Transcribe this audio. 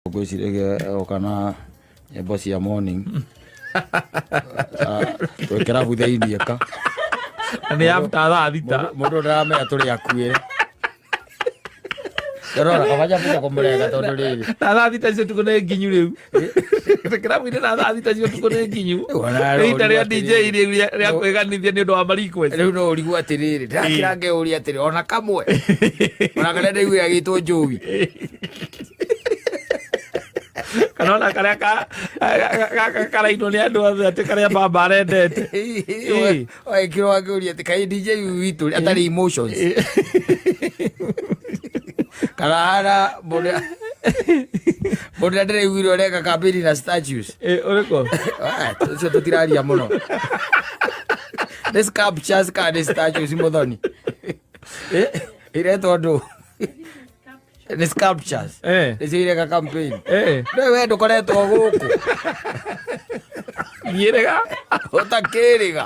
Ngwĩciragia oka na nyĩmbo cia morning. Twĩ kĩrabu thĩiniĩ ka. Na nĩ after thaa 6. Mũndũ ndaramenya tũrĩ akuĩre. Ndĩrona kaba njambĩte kũmũrenga tondũ rĩrĩ. Na thaa 6 cia ũtukũ nĩ nginyu rĩu. Kĩrabu-inĩ na thaa 6 cia ũtukũ nĩ nginyu. Rĩu ona Nĩ ihinda rĩa ũrigwo DJ atĩrĩrĩ. rĩu rĩa kwĩganithia nĩ ũndũ wa ma request. Rĩu no ũrigwo atĩrĩrĩ, ndĩrakĩra ngeũria atĩrĩ, ona kamwe. Ona karĩa ndaiguire agĩtwo Joey. Kana ona karĩa karainwo nĩ andũ othe atĩ karĩa baba arendete. Ĩĩ. Wekirwo angĩũria atĩ kaĩ DJ witũ atarĩ emotions. Kana hana mũndũ mũndũ ndĩraiguire ũreka campaign na statues. Ĩ, ũrĩkũ? Ah, ũcio tũtiraria mũno. Nĩ sculptures kana nĩ statues mũthoni? Eh, iretwo ndũ? Nĩ sculptures. Nĩcio ireka campaign. No we ndũkoretwo gũkũ. Niĩrĩga. Ũtakĩrĩga.